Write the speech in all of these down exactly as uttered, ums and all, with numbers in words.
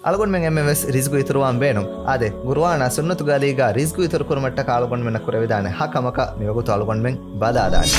އަޅުގަނޑުމެން އެންމެން ވެސް ރިޒްގު އިތުރުވާން ބޭނުން. އާދެ، ގުރުއާނާ ސުންނަތުގެ އަލީގާ ރިޒްގު އިތުރު ކުރުމަށްޓަކާ އަޅުގަނޑުމެންނަށް ކުރެވިދާނެ ހަ ކަމަކަށް މިވަގުތު އަޅުގަނޑުމެން ބަލާލާނެ.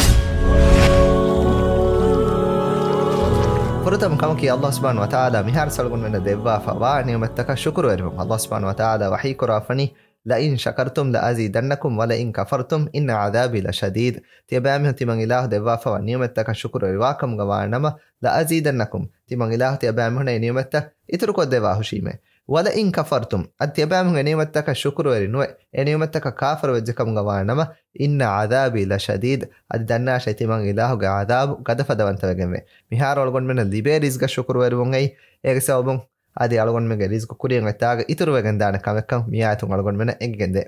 ފުރަތަމަ ކަމަކީ، ﷲ ސުބްޙާނަހޫ ވަތަޢާލާ މިހާރު އަޅުގަނޑުމެންނަށް ދެއްވާފަ ވާ ނިޢުމަތްތަކަށް ޝުކުރުވެރިވުން. ﷲ ސުބްޙާނަހޫ ވަތަޢާލާ ވަޙީ ކުރާފަނީ، لئن شكرتم لأزيدنكم ولئن كفرتم إن عذابي لشديد. ތިޔަބައިމީހުން ތިމަން އިލާހު ދެއްވާފަވާ ނިޢުމަތްތަކަށް ޝުކުރުވެރިވާކަމުގަ ވާނަމަ، لأزيدنكم، ތިމަން އިލާހު ތިޔަބައިމީހުންނަށް އެ ނިޢުމަތްތައް އިތުރުކޮށްދެވާ ހުށީމޭ. ولئن كفرتم، އަދި ތިޔަބައިމީހުން އެ ނިޢުމަތްތަކަށް ޝުކުރުވެރި ނުވެ، އެ ނިޢުމަތްތަކަށް ކާފަރު ވެއްޖެކަމުގަ ވާނަމަ، إن عذابي لشديد، އަދި ދަންނާށޭ ތިމަން އިލާހުގެ ޢަޛާބު ގަދަފަދަވަންތަވެގެންވޭ. މިހާރު އަޅުގަނޑުމެންނަށް ލިބޭ ރިޒްގަށް ޝުކުރުވެރިވުން އެއީ، އޭގެ ސަބަބުން އަދި އަޅުގަނޑުމެންގެ ރިޒްގު ކުރިޔަށް އޮތާގަ އިތުރުވެގެން ދާނެ ކަމެއްކަން މިއާޔަތުން އަޅުގަނޑުމެންނަށް އެނގިގެންދޭ.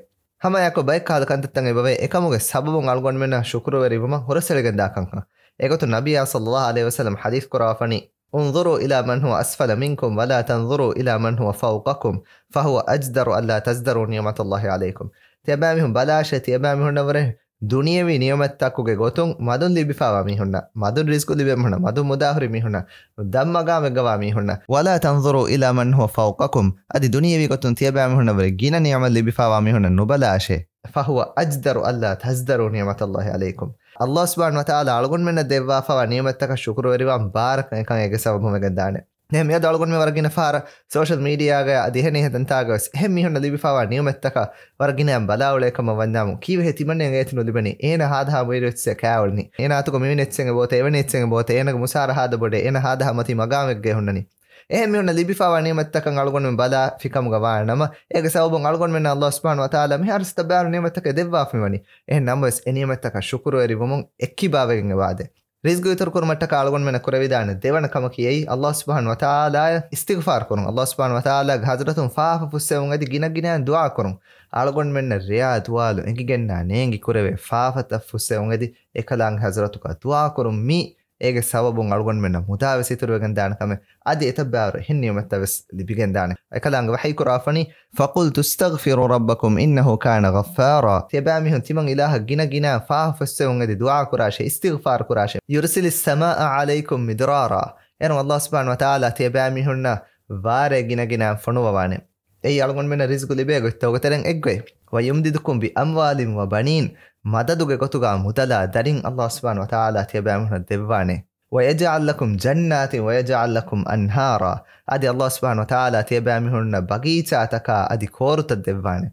ހަމައެއާއެކު ބައެއް ކަހަލަ ކަންތައްތައް އެބަވޭ، އެކަމުގެ ސަބަބުން އަޅުގަނޑުމެންނަށް ޝުކުރުވެރިވުމަށް ހުރަސްއެޅިގެންދާ ކަންކަން. އެގޮތުން ނަބިއްޔާ ޞައްލައްލާހު ޢަލައިހި ވަސައްލަމް ޙަދީޘް ކުރައްވާފަނީ، انظروا إلى من هو أسفل منكم ولا تنظروا إلى من هو فوقكم فهو أجدر ألا تزدروا نعمة الله عليكم. ތިޔަބައިމީހުން ބަލާށޭ، ތިޔަބައިމީހުންނަށްވުރެ ދުނިޔެވީ ނިޢުމަތްތަކުގެ ގޮތުން މަދުން ލިބިފާވާ މީހުންނަށް، މަދުން ރިޒްގު ލިބޭ މީހުންނަށް، މަދުން މުދާ ހުރި މީހުންނަށް، ދަށް މަގާމެއްގަވާ މީހުންނަށް. ولا تنظروا إلى من هو فوقكم، އަދި ދުނިޔެވީ ގޮތުން ތިޔަބައިމީހުންނަށްވުރެ ގިނަ ނިޢުމަތް ލިބިފާވާ މީހުންނަށް ނުބަލާށޭ. فهو أجدر ألا تزدروا نعمة الله عليكم. ﷲ ސުބްޙާނަހޫ ވަތަޢާލާ އަޅުގަނޑުމެންނަށް ދެއްވާފަވާ ނިޢުމަތްތަކަށް ޝުކުރުވެރިވާން ބާރަކަށް އެކަން އޭގެ ސަބަބުން ވެގެންދާނެ. ދެން މިއަދު އަޅުގަނޑުމެން ވަރަށް ގިނަ ފަހަރަށް ސޯޝަލް މީޑިއާގަ އަދި އެހެނިހެން ތަންތާގަ ވެސް އެހެން މީހުންނަށް ލިބިފާވާ ނިޢުމަތްތަކަށް ވަރަށް ގިނައިން ބަލާ އުޅޭ ކަމަށް ވަންޏާމު، ކީއްވެހޭ ތިމަންނައަށް އޭތި ނުލިބެނީ؟ އޭނަ ހާދަހާ މުއިރު އެއްޗެއް ކާއެއް އުޅެނީ. އޭނާ އަތުގަ މިވެނި އެއްޗެއް އެބައޮތޭ، އެވެނި އެއްޗެއް އެބައޮތޭ، އޭނަގެ މުސާރަ ހާދަ ބޮޑޭ، އޭނަ ހާދަހާ މަތީ މަގާމެއްގައި ހުންނަނީ. އެހެން މީހުންނަށް ލިބިފާވާ ނިޢުމަތްތަކަށް އަޅުގަނޑުމެން ބަލާ ފިކަމުގަ ވާނަމަ، އޭގެ ސަބަބުން އަޅުގަނޑުމެންނަށް ﷲ ސުބްޙާނަހޫ ވަތަޢާލާ މިހާރު ތައްބާރު ނިޢުމަތްތަކެއް ދެއްވާފައިވަނީ. އެހެން ނަމަވެސް އެ ނިޢުމަތްތަކަށް ޝުކުރުވެރިވުމުން އެއްކިބާވެގެން އެބައާދޭ. ރިޒްގު އިތުރުކުރުމަށްޓަކާ އަޅުގަނޑުމެންނަށް ކުރެވިދާނެ ދެވަނަ ކަމަކީ އެއީ، ﷲ ސުބްޙާނަހޫ ވަތަޢާލާއަށް އިސްތިޣްފާރު ކުރުން. ﷲ ސުބްޙާނަހޫ ވަތަޢާލާގެ ޙަޟްރަތުން ފާފަ ފުއްސެވުން އެދި ގިނަ ގިނައިން ދުޢާ ކުރުން. އަޅުގަނޑުމެންނަށް ރެޔާ ދުވާލު އެނގިގެންނާ ނޭނގި ކުރެވޭ ފާފަތައް ފުއްސެވުން އެދި އެކަލާނގެ ޙަޟްރަތުގަ ދުޢާ ކުރުން. މީ އޭގެ ސަބަބުން އަޅުގަނޑުމެންނަށް މުދާވެސް އިތުރުވެގެންދާނެ ކަމެއް، އަދި އެތައްބާރު އެހެން ނިޢުމަތްތައް ވެސް ލިބިގެންދާނެ. އެކަލާނގެ ވަޙީ ކުރާފަނީ، فقلت استغفروا ربكم إنه كان غفارا. ތިޔަބައިމީހުން ތިމަން އިލާހަށް ގިނަ ގިނަ ފާފަ ފުއްސެވުން އެދި ދުޢާ ކުރާށޭ، އިސްތިޣްފާރު ކުރާށޭ. يرسل السماء عليكم مدرارا. އޭރުން ﷲ ސުބްޙާނަހޫ ވަތަޢާލާ ތިޔަބައިމީހުންނަށް ވާރޭ ގިނަ ގިނަ ފޮނުވަވާނެ. އެއީ އަޅުގަނޑުމެންނަށް ރިޒްގު ލިބޭ ގޮތްތަކުގެ ތެރެއިން އެއްގޮތް. ويمددكم بأموال وبنين، މަދަދުގެ ގޮތުގަ މުދަލާ ދަރިން ﷲ ސުބްޙާނަހޫ ވަތަޢާލާ ތިޔަބައިމީހުނަށް ދެއްވާނެ. ويجعل لكم جنات ويجعل لكم أنهارا. އަދި ﷲ ސުބްޙާނަހޫ ވަތަޢާލާ ތިޔަބައިމީހުންނަށް ބަގީޗާތަކާ އަދި ކޯރުތައް ދެއްވާނެ.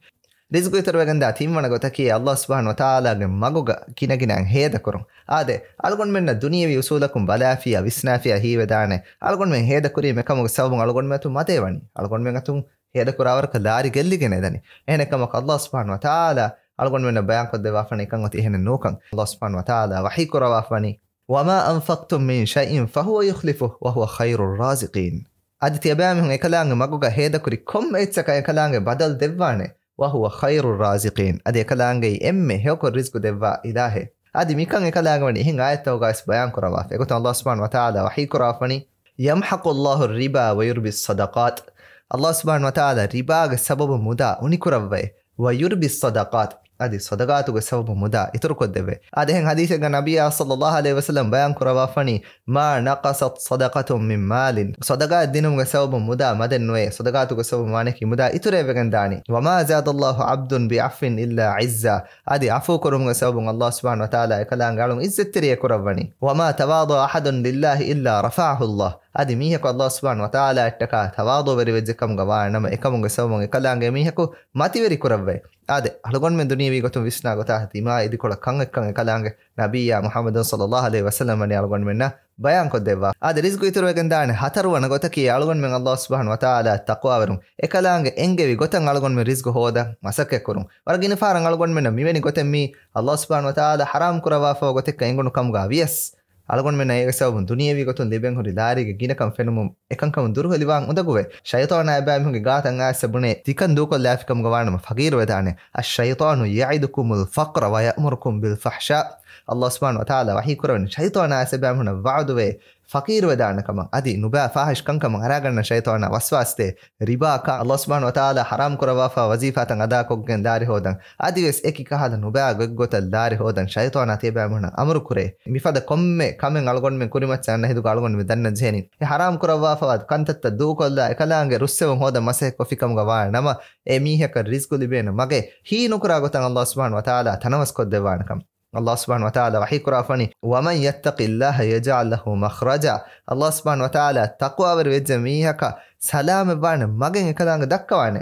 ރިޒްގު އިތުރުވެގެންދާ ތިންވަނަ ގޮތަކީ، ﷲ ސުބްޙާނަހޫ ވަތަޢާލާގެ މަގުގަ ގިނަގިނައިން ހޭދަކުރުން. އާދެ، އަޅުގަނޑުމެންނަށް ދުނިޔެވީ އުސޫލަކުން ބަލާފިއްޔާ ވިސްނާފިއްޔާ ހީވެދާނެ، އަޅުގަނޑުމެން ހޭދަކުރީމަ އެކަމުގެ ސަބަބުން އަޅުގަނޑުމެން އަތުން މަދޭ ވަނީ. އަޅުގަނޑުމެން އަތުން ހޭދަކުރާވަރަކަށް ލާރި ގެއްލިގެން އެދަނީ. އެހެނެއް ކަމަކު، ﷲ ސުބްޙާނަހޫ ވަތަޢާލާ އަޅުގަނޑުމެންނަށް ބަޔާންކޮށްދެއްވާފަނީ އެކަން އޮތީ އެހެނެއް ނޫންކަން. ﷲ ސުބްޙާނަހޫ ވަތަޢާލާ ވަޙީ ކުރައްވާފަނީ، وما أنفقتم من شيء فهو يخلفه وهو خير الرازقين. އަދި ތިޔަބައިމީހުން އެކަލާނގެ މަގުގަ ހޭދަކުރި ކޮންމެ އެއްޗަކަށް އެކަލާނގެ ބަދަލު ދެއްވާނެ. وهو خير الرازقين. އަދި އެކަލާނގެއީ އެންމެ ހެޔޮކޮށް ރިޒްގު ދެއްވާ އިލާހެއް. އަދި މިކަން އެކަލާނގެ ވަނީ އެހެން އާޔަތްތަކުގަވެސް ބަޔާން ކުރައްވާފަ. އެގޮތުން ﷲ ސުބްޙާނަހޫ ވަތަޢާލާ ވަޙީ ކުރައްވާފަނީ، يمحق الله الربا ويربي الصدقات. ﷲ ސުބްޙާނަހޫ ވަތަޢާލާ ރިބާގެ ސަބަބުން މުދާ އުނިކުރައްވައޭ. ويربي الصدقات. އަދި ޞަދަޤާތުގެ ސަބަބުން މުދާ އިތުރުކޮށްދެއްވޭ. އާދެ، އެހެން ޙަދީޘެއްގަ ނަބިއްޔާ ޞައްލައްލާހު ޢަލައިހި ވަސައްލަމް ބަޔާން ކުރައްވާފަނީ، ما نقصت صدقة من مال. ޞަދަޤާތް ދިނުމުގެ ސަބަބުން މުދާ މަދެއް ނުވޭ. ޞަދަޤާތުގެ ސަބަބުން ވާނެކީ މުދާ އިތުރެއް ވެގެން ދާނީ. وما زاد الله عبدا بعفو إلا عزا. އަދި ޢަފޫ ކުރުމުގެ ސަބަބުން ﷲ ސުބްޙާނަހޫ ވަތަޢާލާ އެކަލާނގެ އަޅުން ޢިއްޒަތްތެރިއެއް ކުރައްވަނީ. وما تواضع أحد لله إلا رفعه الله. އަދި މީހަކު ﷲ ސުބްޙާނަހޫ ވަތަޢާލާއަށްޓަކާ ތަވާޟުޢުވެރިވެއްޖެ ކަމުގަ ވާނަމަ، އެކަމުގެ ސަބަބުން އެކަލާނގެ މީހަކު މަތިވެރި ކުރައްވައޭ. އާދެ، އަޅުގަނޑުމެން ދުނިޔެވީ ގޮތުން ވިސްނާ ގޮތާ ދިމާ އިދިކޮޅަށް ކަން އެއްކަން އެކަލާނގެ ނަބިއްޔާ މުޙައްމަދު ޞައްލައްލާހު ޢަލައިހި ވަސައްލަމް ވަނީ އަޅުގަނޑުމެންނަށް ބަޔާންކޮށްދެއްވާ. އާދެ، ރިޒްގު އިތުރުވެގެން ދާނެ ހަތަރުވަނަ ގޮތަކީ، އަޅުގަނޑުމެން ﷲ ސުބްޙާނަހޫ ވަތަޢާލާ ތަޤްވާވެރުން އެކަލާނގެ އެންގެވި ގޮތަށް އަޅުގަނޑުމެން ރިޒްގު ހޯދަން މަސައްކަތްކުރުން. ވަރަށް ގިނަ ފަހަރަށް އަޅުގަނޑުމެންނަށް މިވެނި ގޮތެއް މީ ﷲ ސުބްޙާނަހޫ ވަތަޢާލާ ޙަރާމް ކުރައްވާފަވާ ގޮތެއްކަން އެނގުނު ކަމުގަ ވިޔަސް، އަޅުގަނޑުމެންނަށް އޭގެ ސަބަބުން ދުނިޔެވީ ގޮތުން ލިބެން ހުރި ލާރީގެ ގިނަކަން ފެނުމުން އެކަންކަމުން ދުރުހެލިވާން އުނދަގޫވޭ. ޝައިޠާނާ އެބައިމީހުންގެ ގާތަށް އައިސް ބުނޭ، ތިކަން ދޫކޮށްލާފިކަމުގަ ވާނަމަ ފަގީރުވެދާނެ. الشيطان يعدكم الفقر ويأمركم بالفحشاء. ﷲ ސުބްޙާނަހޫ ވަތަޢާލާ ވަޙީ ކުރަވަނީ ޝައިޠާނާ އައިސް އެބައިމީހުންނަށް ވަޢުދުވޭ، ފަޤީރުވެދާނެ ކަމަށް، އަދި ނުބައި ފާޙިޝް ކަންކަމަށް އަރާގަންނަ ޝައިޠާނާ ވަސްވާސްދޭ، ރިބާ ކާ، ﷲ ސުބްޙާނަހޫ ވަތަޢާލާ ޙަރާމް ކުރައްވާފަ ވަޒީފާތައް އަދާކޮށްގެން ލާރި ހޯދަން، އަދިވެސް އެކި ކަހަލަ ނުބައި ގޮތްގޮތަށް ލާރި ހޯދަން ޝައިޠާނާ ތިޔަބައިމީހުންނަށް އަމުރު ކުރޭ. މިފަދަ ކޮންމެ ކަމެއް އަޅުގަނޑުމެން ކުރިމައްޗަށް އަންނަ ހިނދުގަ އަޅުގަނޑުމެން ދަންނަން ޖެހެނީ. އެ ޙަރާމް ކުރައްވާފަވާ ކަންތައްތައް ދޫކޮށްލާ، އެކަލާނގެ ރުއްސެވުން ހޯދަން މަސައްކަތް ކޮށްފިކަމުގަ ވާ ނަމަ، އެ މީހަކަށް ރިޒްގު ލިބޭނެ މަގެއް ހީނުކުރާ ގޮތަށް ﷲ ސުބްޙާނަހޫ ވަތަޢާލާ ތަނަވަސް ކޮށްދެއްވާނެ ކަމަށް. ﷲ ސުބްޙާނަހޫ ވަތަޢާލާ ވަޙީ ކުރާފަނީ، "وَمَن يَتَّقِ اللَّهَ يَجْعَل لَّهُ مَخْرَجًا." ﷲ ސުބްޙާނަހޫ ވަތަޢާލާ ތަޤްވާވެރި ވެއްޖެ މީހަކަށް ސަލާމަތްވާނެ މަގެއް އެކަލާނގެ ދައްކަވާނެ.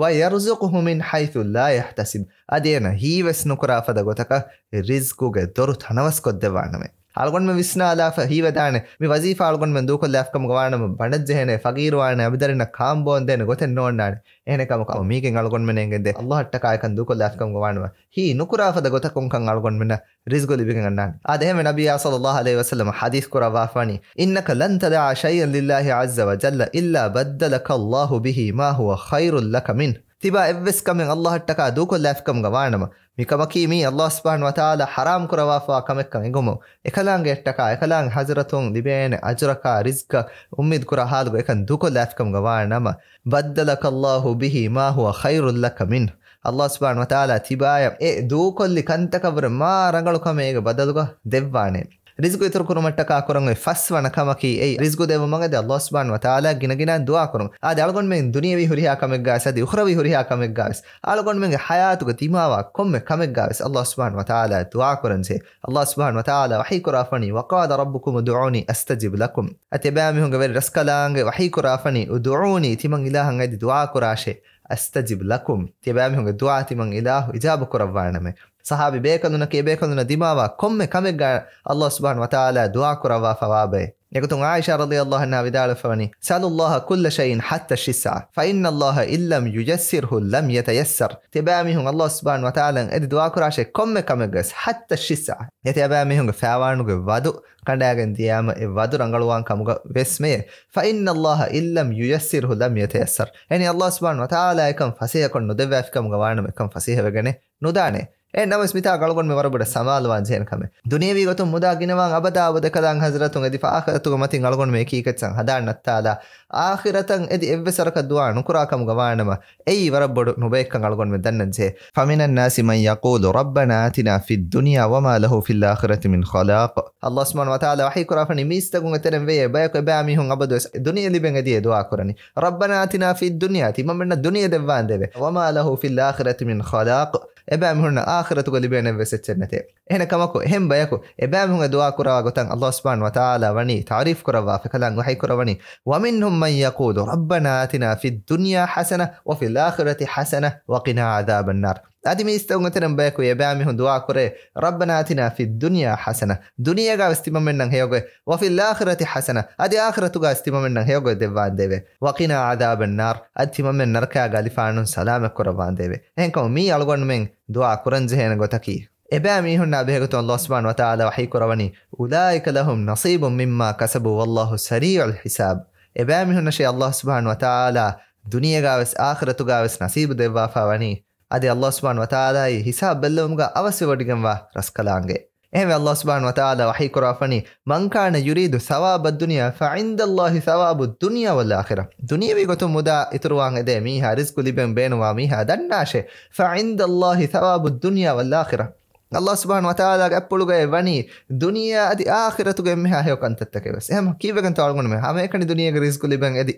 "وَيَرْزُقْهُ مِنْ حَيْثُ لَا يَحْتَسِبُ." އަދި އޭނަ ހީވެސް ނުކުރާ ފަދަ ގޮތަކަށް ރިޒްގުގެ ދޮރު ތަނަވަސް ކޮށްދެއްވާނަމޭ. އަޅުގަނޑުމެން ވިސްނާލާފަ ހީވެދާނެ، މި ވަޒީފާ އަޅުގަނޑުމެން ދޫކޮށްލާފިކަމުގަ ވާނަމަ، ބަނޑަށްޖެހޭނެ، ފަގީރުވާނެ، އަނބިދަރިންނަށް ކާން ބޯން ދޭނެ ގޮތެއް ނޯންނާނެ. އެހެނެއް ކަމަކު، މީގެން އަޅުގަނޑުމެން އެނގެންދޭ، ﷲ އަށްޓަކާ އެކަން ދޫކޮށްލާފިކަމުގަ ވާނަމަ، ހީ ނުކުރާ ފަދަ ގޮތަކުންކަން އަޅުގަނޑުމެންނަށް ރިޒްގު ލިބިގެން އަންނާނެ. އާދެ، އެހެންވެ ނަބިއްޔާ ޞައްލައްލާހު ޢަލައިހި ވަސައްލަމަ ޙަދީޘް ކުރައްވާފަވަނީ، "إِنَّكَ لَن تَدَعَ شَيْئًا لِلَّهِ عَزَّ وَجَلَّ إِلَّا بَدَّلَكَ اللَّهُ بِهِ مَا هُوَ خَيْرٌ لَكَ مِنْهُ." ތިބާ އެއްވެސް ކަމެއް ﷲ އަށްޓަކާ ދޫކޮށްލާފިކަމުގަ ވާނަމަ، މިކަމަކީ މީ ﷲ ސުބްޙާނަހޫ ވަތަޢާލާ ޙަރާމް ކުރައްވާފަވާ ކަމެއްކަން އެނގުމުން، އެކަލާނގެ އަށްޓަކާ އެކަލާނގެ ޙަޟްރަތުން ލިބޭނެ އަޖުރަކާ ރިޒްޤަށް އުއްމީދު ކުރާ ޙާލުގަ އެކަން ދޫކޮށްލާފިކަމުގަ ވާ ނަމަ، بَدَّلَكَ اللَّهُ بِهِ مَا هُوَ خَيْرٌ لَكَ مِنْهُ. ﷲ ސުބްޙާނަހޫ ވަތަޢާލާ ތިބާޔަށް އެ ދޫކޮށްލި ކަންތަކަށްވުރެ މާ ރަނގަޅު ކަމެއް އޭގެ ބަދަލުގަ ދެއްވާނެ. ރިޒްގު އިތުރު ކުރުމަށްޓަކާ ކުރަން އޮތް ފަސްވަނަ ކަމަކީ، އެއީ ރިޒްގު ދެއްވުމަށް އެދި ﷲ ސުބްޙާނަހޫ ވަތަޢާލާ ގިނަގިނައިން ދުޢާ ކުރުން. އާދެ، އަޅުގަނޑުމެން ދުނިޔަވީ ހުރިހާ ކަމެއްގަވެސް އަދި އުޚްރަވީ ހުރިހާ ކަމެއްގަވެސް، އަޅުގަނޑުމެންގެ ޙަޔާތުގަ ދިމާވާ ކޮންމެ ކަމެއްގަވެސް ﷲ ސުބްޙާނަހޫ ވަތަޢާލާ ދުޢާ ކުރަންޖެހޭ. ﷲ ސުބްޙާނަހޫ ވަތަޢާލާ ވަޙީ ކުރާފަނީ، "وَقَالَ رَبُّكُمُ ادْعُونِي أَسْتَجِبْ لَكُمْ." އަދި އެބައިމީހުންގެ ވެރި ރަސްކަލާނގެ ވަޙީ ކުރާފަނީ، "ادْعُونِي، ތިމަން އިލާހަށް އެދި ދުޢާ ކުރާށޭ، أَسْتَجِبْ لَكُمْ، ތިބައިމީހުންގެ ދުޢާ ތިމަން އިލާހު އިޖާބަ ކުރައްވާނަމޭ." ޞަޙާބީ ބޭކަލުންނަކީ އެބޭކަލުންނަށް ދިމާވާ ކޮންމެ ކަމެއްގަ ﷲ ސުބްޙާނަހޫ ވަތަޢާލާ ދުޢާ ކުރައްވާފަވާ ބައެއް. އެގޮތުން ޢާއިޝާ ރަޟިޔަﷲ ޢަންހާ ވިދާޅުވެފަވަނީ، "سَلُوا اللَّهَ كُلَّ شَيْءٍ حَتَّى الشِّسْعَ، فَإِنَّ اللَّهَ إِنْ لَمْ يُيَسِّرْهُ لَمْ يَتَيَسَّرْ." ތިބައިމީހުން ﷲ ސުބްޙާނަހޫ ވަތަޢާލާއަށް އެދި ދުޢާ ކުރާށޭ ކޮންމެ ކަމެއްގަވެސް، حَتَّى الشِّسْعَ، އެ ތިބައިމީހުންގެ ފައިވާނުގެ ވަދު ކަނޑާގެން ދިޔައިމަ އެ ވަދު ރަނގަޅުވާން ކަމުގަ ވެސް މެޔޭ. فَإِنَّ اللَّهَ إِنْ لَمْ يُيَسِّرْهُ لَمْ يَتَيَسَّرْ. އެހެނީ ﷲ ސުބްޙާނަހޫ ވަތަޢާލާ އެކަން ފަސޭހަކޮށް ނުދެއްވާފިކަމުގަ ވާނަމަ އެކަން ފަސޭހަވެގެނެއް ނުދާނެ. އެހެން ނަމަވެސް މިތާ އަޅުގަނޑުމެން ވަރަށް ބޮޑަށް ސަމާލުވާން ޖެހޭނެ ކަމެއް. ދުނިޔެވީ ގޮތުން މުދާ ގިނަވާން އަބަދާ އަބަދަކަލާނގެ ޙަޟްރަތުން އެދިފަ އާޚިރަތުގެ މަތިން އަޅުގަނޑުމެން އެކީ ކެއްޗަށް ހަނދާން ނައްތާލާ، އާޚިރަތަށް އެދި އެއްވެސް ވަރަކަށް ދުޢާ ނުކުރާ ކަމުގަ ވާނަމަ، އެއީ ވަރަށް ބޮޑު ނުބައެއްކަން އަޅުގަނޑުމެން ދަންނަން ޖެހޭ. فَمِنَ النَّاسِ مَنْ يَقُولُ رَبَّنَا آتِنَا فِي الدُّنْيَا وَمَا لَهُ فِي الْآخِرَةِ مِنْ خَلَاقٍ. ﷲ ސުބްޙާނަހޫ ވަތަޢާލާ ވަޙީ ކުރާފަނީ، މީސްތަކުންގެ ތެރެއިން ވެޔޭ ބަޔަކު އެބައިމީހުން އަބަދުވެސް ދުނިޔެ ލިބެން އެދި އެ ދުޢާ ކުރަނީ، رَبَّنَا آتِنَا فِي الدُّنْيَا، ތިމަންމެންނަށް ދުނިޔެ ދެއްވާނދޭވެ. وَمَا لَهُ فِي الْآخِرَةِ مِنْ خَلَاقٍ، އެބައިމީހުންނަށް އާޚިރަތުގަ ލިބޭނެ އެއްވެސް އެއްޗެއް ނެތޭ. އެހެނެއް ކަމަކު، އެހެން ބަޔަކު އެބައިމީހުން އެ ދުޢާ ކުރާ ގޮތަށް ﷲ ސުބްޙާނަހޫ ވަތަޢާލާ ވަނީ ތަޢުރީފް ކުރައްވާފަ ކަލާނގެ ވަޙީ ކުރައްވަނީ، وَمِنْهُمْ مَنْ يَقُولُ رَبَّنَا آتِنَا فِي الدُّنْيَا حَسَنَةً وَفِي الْآخِرَةِ حَسَنَةً وَقِنَا عَذَابَ النَّارِ. އަދި މީސްތަކުންގެ ތެރެއިން ބަޔަކު އެބައިމީހުން ދުޢާ ކުރޭ، رَبَّنَا آتِنَا فِي الدُّنْيَا حَسَنَةً، ދުނިޔޭގަވެސް ތިމަންމެންނަށް ހެޔޮގޮތް، وَفِي الْآخِرَةِ حَسَنَةً، އަދި އާޚިރަތުގަވެސް ތިމަންމެންނަށް ހެޔޮގޮތް ދެއްވާނދޭވެ. وَقِنَا عَذَابَ النَّارِ، އަދި ތިމަންމެން ނަރަކައިގެ އަލިފާނުން ސަލާމަތް ކުރައްވާނދޭވެ. އެހެންކަމުން މީ އަޅުގަނޑުމެން ދުޢާ ކުރަންޖެހޭނެ ގޮތަކީ، އެބައިމީހުންނާ ބެހޭގޮތުން ﷲ ސުބްޙާނަހޫ ވަތަޢާލާ ވަޙީ ކުރަވަނީ، أُولَٰئِكَ لَهُمْ نَصِيبٌ مِّمَّا كَسَبُوا وَاللَّهُ سَرِيعُ الْحِسَابِ. އެބައިމީހުންނަށޭ ﷲ ސުބްޙާނަހޫ ވަތަޢާލާ ދުނިޔޭގަވެސް އާޚިރަތުގަވެސް ނަސީބު ދެއްވާފަ ވަނީ، އަދި ﷲ ސުބްޙާނަހޫ ވަތަޢާލާއީ ހިސާބު ބެއްލެވުމުގަ އަވަސްވެވޮޑިގެންވާ ރަސްކަލާނގެ. އެހެންވެ، ﷲ ސުބްޙާނަހޫ ވަތަޢާލާ ވަޙީ ކުރާފަނީ، مَنْ كَانَ يُرِيدُ ثَوَابَ الدُّنْيَا فَعِنْدَ اللَّهِ ثَوَابُ الدُّنْيَا وَالْآخِرَةِ. ދުނިޔެވީ ގޮތުން މުދާ އިތުރުވާން އެދޭ މީހާ، ރިޒްޤު ލިބެން ބޭނުންވާ މީހާ ދަންނާށޭ، فَعِنْدَ اللَّهِ ثَوَابُ الدُّنْيَا وَالْآخِرَةِ. ﷲ ސުބްޙާނަހޫ ވަތަޢާލާގެ އަތްޕުޅުގައި ވަނީ ދުނިޔެ އަދި އާޚިރަތުގެ އެންމެހާ ހެޔޮ ކަންތައްތަކެއް ވެސް. އެހެން ކީއްވެގެންތޯ އަޅުގަނޑުމެން ހަމައެކަނި ދުނިޔޭގެ ރިޒްޤު ލިބެން އެދި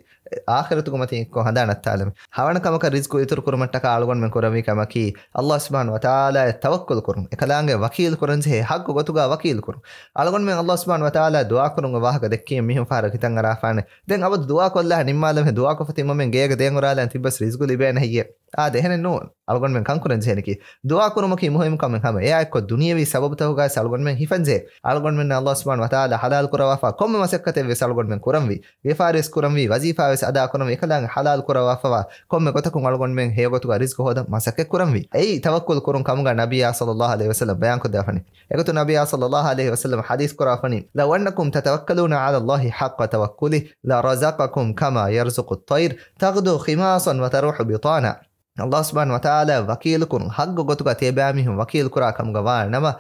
އާޚިރަތުގެ މަތިން އެއްކޮށް ހަނދާން ނައްތާލަމޭ. ހަވަނަ ކަމަކަށް ރިޒްޤު އިތުރު ކުރުމަށްޓަކާ އަޅުގަނޑުމެން ކުރަންވީ ކަމަކީ، ﷲ ސުބްޙާނަހޫ ވަތަޢާލާއަށް ތަވައްކުލު ކުރުން. އެކަލާނގެ ވަކީލު ކުރަންޖެހޭ ޙައްޤު ގޮތުގަ ވަކީލު ކުރުން. އަޅުގަނޑުމެން ﷲ ސުބްޙާނަހޫ ވަތަޢާލާ ދުޢާ ކުރުމުގެ ވާހަކަ ދެއްކީމަ މީހުން ފަހަރަށް ހިތަށް އަރާފާނެ. ދެން އަބަދު ދުޢާ ކޮށްލާ ނިންމާލަމޭ، ދުޢާކޮށްފަ ތިމަމެން ގޭގަ ދޭން އުރާލާން ތިއްބަސް ރިޒްޤު ލިބޭނެ ހެއްޔޭ؟ އާދެ، އެހެނެއް ނޫން. އަޅުގަނޑުމެން ކަންކުރަން ޖެހެނީކީ، ދުޢާ ކުރުމަކީ މުހިއްމު ކަމެއް. ހަމަ އެއާއެއްކޮށް ދުނިޔެވީ ސަބަބުތަކުގައި އަޅުގަނޑުމެން ހިފަންޖެހޭ. އަޅުގަނޑުމެންނަށް ﷲ ސުބްޙާނަހޫ ވަތަޢާލާ ޙަލާލު ކުރައްވާފަ ކޮންމެ މަސައްކަތެއް ވެސް އަޅުގަނޑުމެން ކުރަންވީ. ވިޔަފާރިވެސް ކުރަންވީ، ވަޒީފާވެސް އަދާކުރަންވީ، އެކަލާނގެ ޙަލާލު ކުރައްވާފަވާ ކޮންމެ ގޮތަކުން އަޅުގަނޑުމެން ހެޔޮގޮތުގަ ރިޒްޤު ހޯދަން މަސައްކަތް ކުރަންވީ. އެއީ ތަވައްކުލު ކުރުން ކަމުގަ ނަބިއްޔާ ޞައްލައްލާހު ޢަލައިހި ވަސައްލަމް ބަޔާންކޮށްދެއްވާފަނީ. އެގޮތުން ނަބިއްޔާ ޞައްލައްލާހު ޢަލައިހި ވަސައްލަމް ޙަދީޘް ކުރާފަނީ، لَوْ أَنَّكُمْ تَتَوَكَّلُونَ عَلَى اللَّهِ حَقَّ تَوَكُّلِهِ لَرَزَقَكُمْ كَمَا يَرْزُقُ الطَّيْرَ تَغْدُو خِمَاصًا وَتَرُوحُ بِطَانًا. ﷲ ސުބްޙާނަހޫ ވަތަޢާލާ ވަކީލުކުރުން ޙައްޤު ގޮތުގަ ތިޔަބައިމީހުން ވަކީލުކުރާ ކަމުގަ ވާ ނަމަ،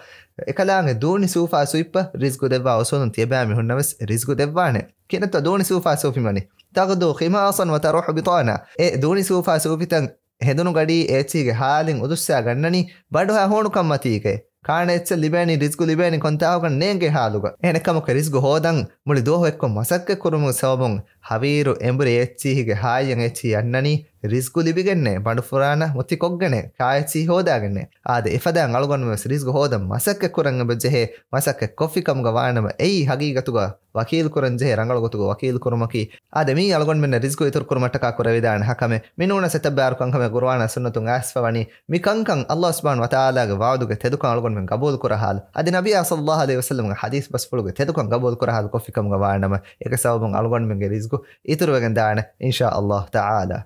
އެކަލާނގެ ދޫނި ސޫފާ ސުއިއްޕަ ރިޒްގު ދެއްވާ އުސޫލުން ތިޔަބައިމީހުންނަށް ވެސް ރިޒްގު ދެއްވާނެ. ކިނަތަ ދޫނި ސޫފާ ސޫފި މަނި. تغدو خماصا وتروح بطانا. އެ ދޫނި ސޫފާ ސޫފިތައް ހެދުނު ގަޑީ އެއްޗީގެ ހާލިން އުދުއްސާ ގަންނަނީ ބަނޑުހާ ހޫނުކަން މަތީގައި. ކާނެ އެއްޗެއް ލިބޭނީ، ރިޒްގު ލިބޭނީ ކޮންތާކުގަ ނޭނގޭ ހާލުގަ. އެހެނެއްކަމަކު ރިޒްގު ހޯދަން މުޅި ދުވަހު އެއްކޮށް މަސައްކަތް ކުރުމުގެ ސަބަބުން ހަވީރު އެނބުރި އެއްޗީހިގެ ހާއްޔަށް އެއްޗީ އަންނަނީ ރިޒްގު ލިބިގެންނޭ، ބަނޑުފުރާނަ މުތި ކޮށްގެނޭ، ކާއެއްޗީ ހޯދާގެންނޭ. އާދެ، އެފަދައިން އަޅުގަނޑުމެން ވެސް ރިޒްގު ހޯދަން މަސައްކަތް ކުރަން އެބަޖެހޭ، މަސައްކަތް ކޮށްފި ކަމުގަ ވާނަމަ، އެއީ ހަގީގަތުގަ ވަކީލު ކުރަން ޖެހޭ ރަނގަޅު ގޮތުގަ ވަކީލު ކުރުމަކީ. އާދެ، މީ އަޅުގަނޑުމެންނަށް ރިޒްގު އިތުރު ކުރުމަށްޓަކާ ކުރެވިދާނެ ހަ ކަމެއް. މި ނޫނަސް އެތައް ބާރު ކަންކަމެއް ޤުރުއާނާ ސުންނަތުން އައިސްފަ ވަނީ. މި ކަންކަން ﷲ ސުބްޙާނަހޫ ވަތަޢާލާގެ ވަޢުދުގެ ތެދުކަން އަޅުގަނޑުމެން ޤަބޫލު ކުރާ ޙާލު. އަދި ނަބިއްޔާ ޞައްލައްލާހު ޢަލައިހި ވަސައްލަމްގެ ޙަދީޘް ބަސްފުޅުގެ ތެދުކަން ޤަބޫލު ކުރާ ޙާލު ކޮށްފި ކަމުގަ ވާނަމަ، އޭގެ ސަބަބުން އަޅުގަނޑުމެންގެ ރިޒްގު އިތުރުވެގެން ދާނެ، އިންޝާﷲ ތަޢާލާ.